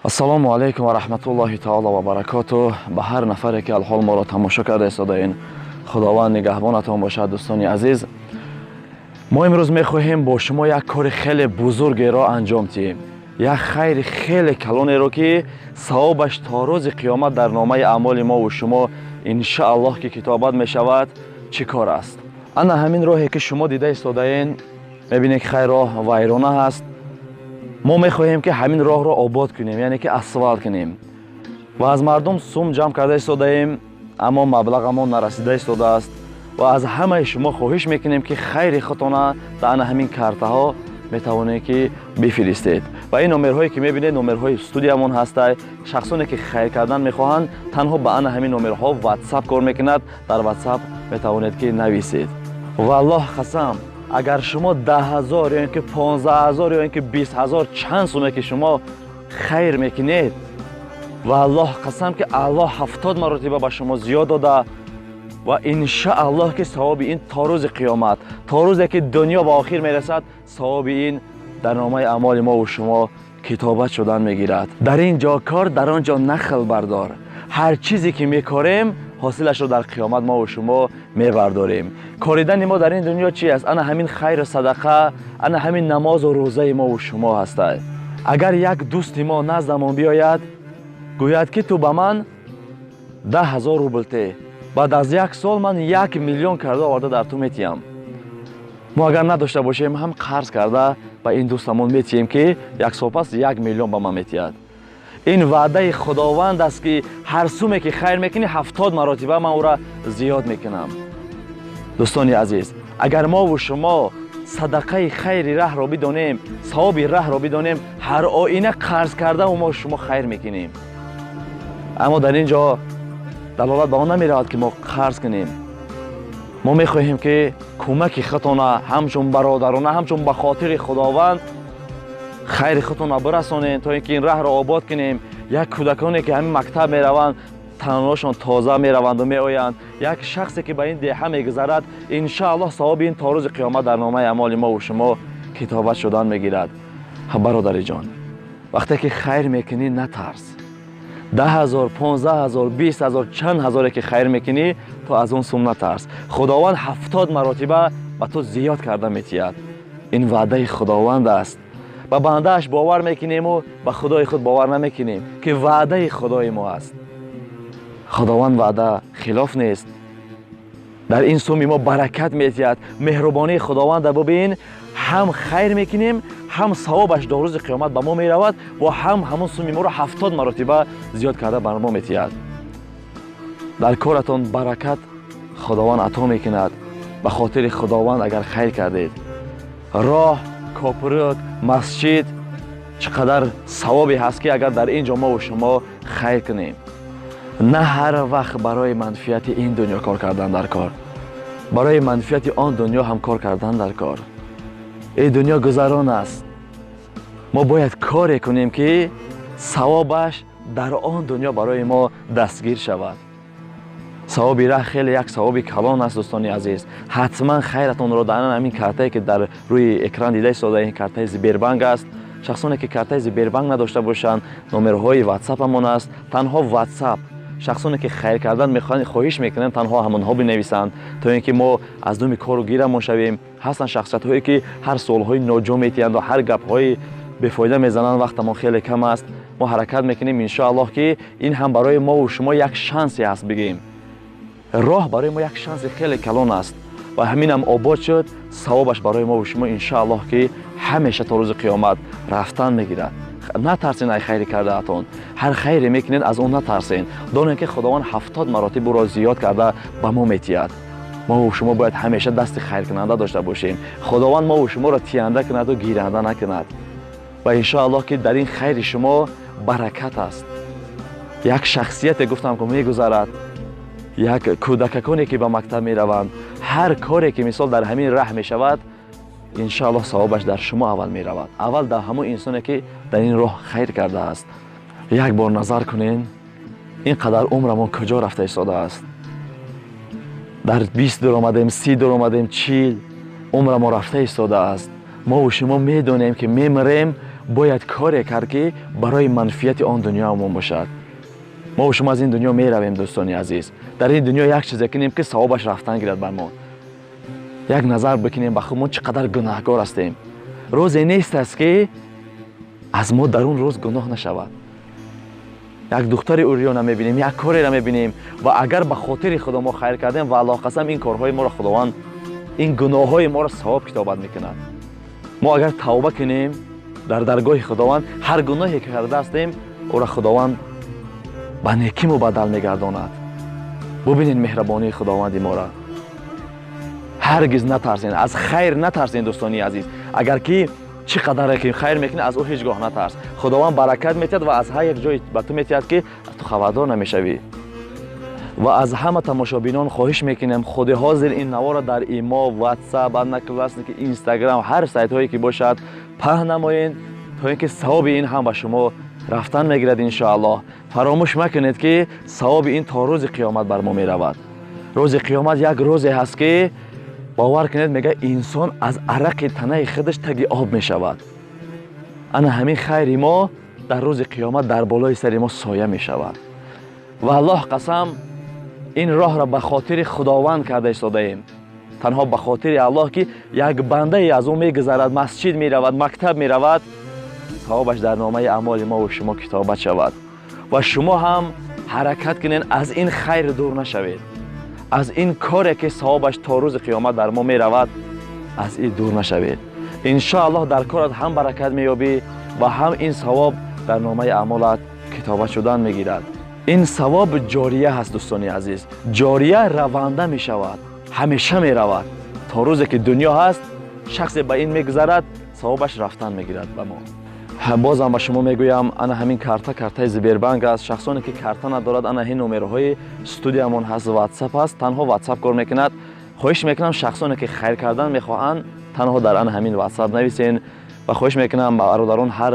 Ассалому алайкум ва раҳматуллоҳи таоло ва баракоту. Ба ҳар нафаре, ки алҳол моро тамошо карда истодаин, Худованд нигаҳбонатон бошад. Дӯстони азиз, мо имрӯз мехоҳем бо шумо як кори хеле бузургеро анҷом диҳем, як хайри хеле калонеро, ки савобаш то рӯзи қиёмат дар номаи аъмоли мову шумо, иншааллоҳ, ки китобат мешавад. Чӣ кор аст? Ана ҳамин роҳе, ки шумо дида истодаен, мебинед, ки хайр, роҳ вайрона ҳаст. Мо мехоҳем, ки ҳамин роҳро обод кунем, яъне ки асфалт кунем, ва аз мардум сум ҷамъ карда истодаем, аммо маблағамон нарасида истодааст. Ва аз ҳамаи шумо хоҳиш мекунем, ки хайри худтона дар ана ҳамин картаҳо метавонед, ки бифиристед. Ва ин номерҳое, ки мебинед, номерҳои студиямон ҳастай. Шахсоне, ки хайр кардан мехоҳанд, танҳо ба ана ҳамин номерҳо Ватсап кор мекунад, дар Ватсап метавонед, ки нависед. Валлоҳ қасам, агар шумо 10 000 ё ин ки 15 000 ё ин ки 20 000, чанд суме ки шумо хайр мекунед, валлоҳ қасам, ки Аллоҳ 70 маротиба ба шумо зиёд дода ва иншааллоҳ, ки савоби ин то рӯзи қиёмат, то рӯзе ки дунё ба охир мерасад, савоби ин дар номаи аъмоли мову шумо китобат шудан мегирад. Дар ин ҷо кор, дар он ҷо нахл бардор. Ҳар чизе ки мекорем, ҳосилашро дар қиёмат мову шумо мебардорем. Коридани мо дар ин дунё чи аст? Ана ҳамин хайру садақа, ана ҳамин намозу рӯзаи мову шумо ҳастад. Агар як дӯсти мо наздамон биёяд, гӯяд, ки ту ба ман 10 000 рубл те, баъд аз як сол ман 1 миллион карда оварда дар ту метиҳам, мо агар надошта бошем ҳам, қарз карда ба ин дӯстамон метиҳем, ки як сол пас 1 миллион ба ман метиҳад. Ин ваъдаи Худованд аст, ки ҳар суме ки хайр мекунӣ, 70 маротиба ман ӯра зиёд мекунам. Дӯстони азиз, агар мову шумо садақаи хайри раҳро бидонем, савоби раҳро бидонем, ҳар оина қарз кардаву мо шумо хайр мекунем. Аммо дар ин ҷо далолат ба он намеравад, ки мо қарз кунем. Мо мехоҳем, ки кӯмаки худтона ҳамчун бародарона, ҳамчун ба хотири Худованд хайри худтонро бирасонем, то ин ки ин раҳро обод кунем. Як кӯдаконе, ки ҳамин мактаб мераванд, таноношон тоза мераванду меоянд. Як шахсе, ки ба ин деҳа мегузарад, иншааллоҳ, савоби ин то рӯзи қиёмат дар номаи аъмоли мову шумо китобат шудан мегирад. Бародариҷон, вақте ки хайр мекунӣ, натарс. 10 000, 15 000, 20 000, чанд ҳазоре ки хайр мекунӣ, то аз он сум натарс. Худованд 70 маротиба ба ту зиёд карда метиҳад. Ин ваъдаи Худованд аст. Ба бандааш бовар мекунему ба Худои худ бовар намекунем, ки ваъдаи Худои мо аст. Худованд ваъда хилоф нест, дар ин суми мо баракат метиҳад. Меҳрубонии Худованда бубин: ҳам хайр мекунем, ҳам савобаш до рӯзи қиёмат ба мо меравад ва ҳам ҳамон суми моро 70 маротиба зиёд карда бар мо метиҳад. Дар коратон баракат Худованд ато мекунад. Ба хотири Худованд агар хайр кардед, роҳ, копрӯк, масҷид, чӣ қадар савобе ҳаст, ки агар дар ин ҷо мову шумо хайр кунем. На ҳар вақт барои манфиати ин дунё кор кардан дар кор, барои манфиати он дунё ҳам кор кардан дар кор. Ин дунё гузарон аст. Мо бояд коре кунем, ки савобаш дар он дунё барои мо дастгир шавад. Савоби раҳ хеле як савоби калон аст. Дӯстони азиз, ҳатман хайратонро дар ҳамин картае, ки дар рӯи экран дида истода, ин картаи Сбербанк аст. Шахсоне, ки картаи Сбербанк надошта бошанд, номерҳои Ватсапамон аст, танҳо Ватсап. Шахсоне, ки хайр кардан мехоҳанд, хоҳиш мекунем, танҳо ҳамонҳо бинависанд, то ин ки мо аз думи кору гирамон шавем. Ҳастанд шахсиятҳое, ки ҳар суолҳои ноҷо метиҳанд ва ҳар гапҳои бефоида мезананд. Вақтамон хеле кам аст. Мо ҳаракат мекунем, иншоаллоҳ, ки ин ҳам барои мову шумо як шансе аст. Бигӯем, роҳ барои мо як шанси хеле калон аст ва ҳаминам обод шуд, савобаш барои мову шумо, иншоаллоҳ, ки ҳамеша то рӯзи қиёмат рафтан мегирад. Натарсен ай хайри кардаатон. Ҳар хайре мекунед, аз он натарсен. Донем, ки Худованд 70 маротиб ӯро зиёд карда ба мо метиҳад. Мову шумо бояд ҳамеша дасти хайркунанда дошта бошем. Худованд мову шуморо тиянда кунаду гиранда накунад. Ва иншоаллоҳ, ки дар ин хайри шумо баракат аст. Як шахсияте гуфтам, ки мегузарад, як кӯдакаконе, ки ба мактаб мераванд, ҳар коре, ки мисол дар ҳамин раҳ мешавад, иншоаллоҳ, савобаш дар шумо аввал меравад, аввал дар ҳамон инсоне, ки дар ин роҳ хайр кардааст. Як бор назар кунен, ин қадар умрамон куҷо рафта истодааст? Дар 20 дуромадем, 30 дуромадем, 40 умрамо рафта истодааст. Мову шумо медонем, ки мемирем. Бояд коре кард, ки барои манфиати он дунёамон бошад. Мо ва шумо аз ин дунё меравем, дӯстони азиз. Дар ин дунё як чизе кунем, ки савобаш рафтан гирад бар мо. Як назар бикунем ба худмон, чӣ қадар гунаҳгор ҳастем. Рӯзе нест аст, ки аз мо дар он рӯз гуноҳ нашавад. Як духтари урёна мебинем, як кореро мебинем, ва агар ба хотири Худо мо хайр кардем, ва Аллоҳ қасам, ин корҳои моро Худованд, ин гуноҳҳои моро савоб китобат мекунад. Мо агар тавба кунем дар даргоҳи Худованд, ҳар гуноҳе ки карда ҳастем, ӯро Худованд ба некӣ мубаддал мегардонад. Бубинед меҳрабонии Худованди моро. Ҳаргиз натарсен, аз хайр натарсен, дӯстони азиз. Агар ки чӣ қадаре ки хайр мекунӣ, аз ӯ ҳеҷ гоҳ натарс. Худованд баракат метиҳад ва аз ҳар як ҷой ба ту метиҳад, ки аз ту хабардор намешавӣ. Ва аз ҳама тамошобинон хоҳиш мекунем, худи ҳозир ин наворро дар Имо, Ватсап, Одноклассники, Инстаграм, ҳар сайтҳое ки бошад, паҳн намоед, то ин ки савоби ин ҳам ба шумо рафтан мегирад, иншоаллоҳ. Фаромӯш макунед, ки савоби ин то рӯзи қиёмат бар мо меравад. Рӯзи қиёмат як рӯзе ҳаст, ки бовар кунед, мега, инсон аз арақи танаи худаш таги об мешавад. Ана ҳамин хайри мо дар рӯзи қиёмат дар болои сари мо соя мешавад. Ва Аллоҳ қасам, ин роҳро ба хотири Худованд карда истодаем, танҳо ба хотири Аллоҳ, ки як бандае аз ӯ мегузарад, масҷид меравад, мактаб меравад, савобаш дар номаи аъмоли мо ва шумо китобат шавад. Ва шумо ҳам ҳаракат кунед, аз ин хайр дур нашавед, аз ин коре ки савобаш то рӯзи қиёмат дар мо меравад, аз ин дур нашавед. Иншоаллоҳ, дар корат ҳам баракат меёбӣ ва ҳам ин савоб дар номаи аъмолат китобат шудан мегирад. Ин савоб ҷория ҳаст, дӯстони азиз, ҷория раванда мешавад, ҳамеша меравад. То рӯзе ки дунё ҳаст, шахсе ба ин мегузарад, савобаш рафтан мегирад ба мо. Бозам ба шумо мегӯям, ана ҳамин карта картаи Сбербанк аст. Шахсоне ки карта надорад, ана ҳин номерҳои студиямон ҳаст, Ватсап ҳаст, танҳо Ватсап кор мекунад. Хоҳиш мекунам, шахсоне ки хайр кардан мехоҳанд, танҳо дар ана ҳамин Ватсап нависен. Ва хоҳиш мекунам, бародарон, ҳар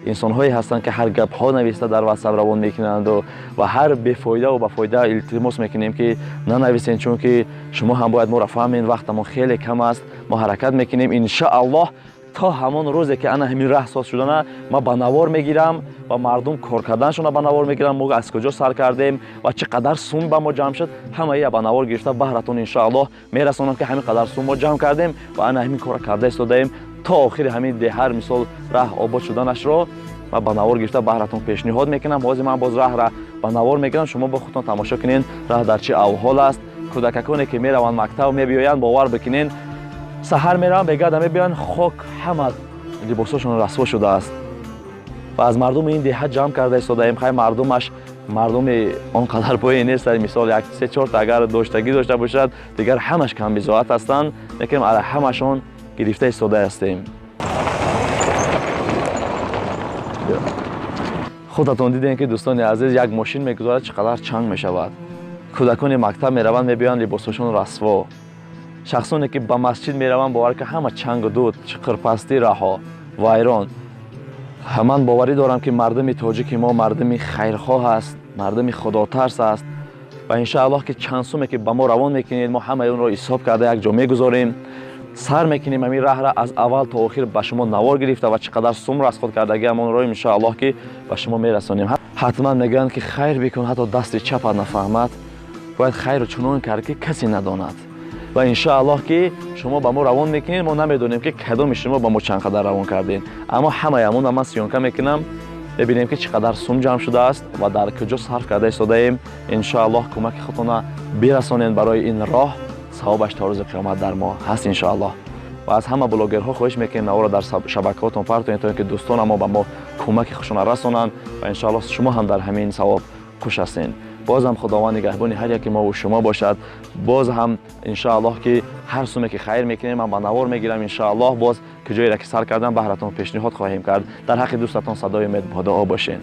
инсонҳое ҳастанд, ки ҳар гапҳо нависта дар Ватсап равон мекунанду ва ҳар бефоидаву бафоида, илтимос мекунем, ки нанависен, чунки шумо ҳам бояд моро фаҳмед, вақтамон хеле кам аст. Мо ҳаракат мекунем, иншоаллоҳ, то ҳамон рӯзе ки ана ҳамин раҳ соз шудана, ман ба навор мегирам ва мардум кор карданашонро ба навор мегирам, мо аз куҷо сар кардем ва чӣ қадар сум ба мо ҷамъ шуд, ҳамаи ба навор гирифта баҳратон иншоаллоҳ мерасонам, ки ҳамин қадар сум мо ҷамъ кардем ва ана ҳамин корро карда истодаем. То охири ҳамин деҳар, мисол, раҳ обод шуданашро ман ба навор гирифта баҳратон пешниҳод мекунам. Ҳозир ман боз раҳра ба навор мегирам, шумо бо худтон тамошо кунед, раҳ дар чӣ авҳол аст. Кӯдакаконе ки мераванд мактаб, мебиёянд, бовар бикунед, саҳар мераванд, бегада мебиёянд, хок ҳама либосҳошон расво шудааст. Ва аз мардуми ин деҳа ҷамъ карда истодаем. Хай, мардумаш мардуми он қадар пое нест, мисол, як се чорта агар доштагӣ дошта бошад, дигар ҳамаш камбизоат ҳастанд, лекин ҳамашон гирифта истода ҳастем. Худатон дидем, ки, дӯстони азиз, як мошин мегузарад, чӣ қадар чанг мешавад. Кӯдакони мактаб мераванд, мебиёянд, либосҳошон расво. Шахсоне ки ба масҷид мераванд, бовар ки, ҳама чангу дуд, чиқирпастӣ, раҳо вайрон. Ман боварӣ дорам, ки мардуми тоҷики мо мардуми хайрхоҳ аст, мардуми худотарс аст, ва иншоаллоҳ, ки чанд суме ки ба мо равон мекунед, мо ҳамаи онро ҳисоб карда як ҷо мегузорем, сар мекунем ҳамин раҳра аз аввал то охир ба шумо навор гирифта ва чӣ қадар сум расход кардагиамонро иншоаллоҳ ки ба шумо мерасонем. Ҳатман мегӯянд, ки хайр бикун, ҳатто дасти чапат нафаҳмад. Бояд хайру чунон кард, ки касе надонад. Ва иншоаллоҳ, ки шумо ба мо равон мекунед, мо намедонем, ки кадоми шумо ба мо чанд қадар равон кардед, аммо ҳамаи амонро ман съёмка мекунам, мебинем, ки чӣ қадар сум ҷамъ шудааст ва дар куҷо сарф карда истодаем. Иншоаллоҳ, кӯмаки худтона бирасонед барои ин роҳ, савобаш то рӯзи қиёмат дар мо ҳаст, иншоаллоҳ. Ва аз ҳама блогерҳо хоҳиш мекунем, наворо дар шабакаҳотон партоед, то ин ки дӯстонамо ба мо кӯмаки худшона расонанд, ва иншоаллоҳ, шумо ҳам дар ҳамин савоб хуш ҳастед. Бозам Худованд нигаҳбони ҳар яке мо ва шумо бошад. Боз ҳам иншоаллоҳ, ки ҳар суме ки хайр мекунем, ман ба навор мегирам, иншоаллоҳ, боз ки ҷоеро ки сар кардам, баҳратон пешниҳод хоҳем кард. Дар ҳаққи дӯстатон садои умед бо дуо бошед.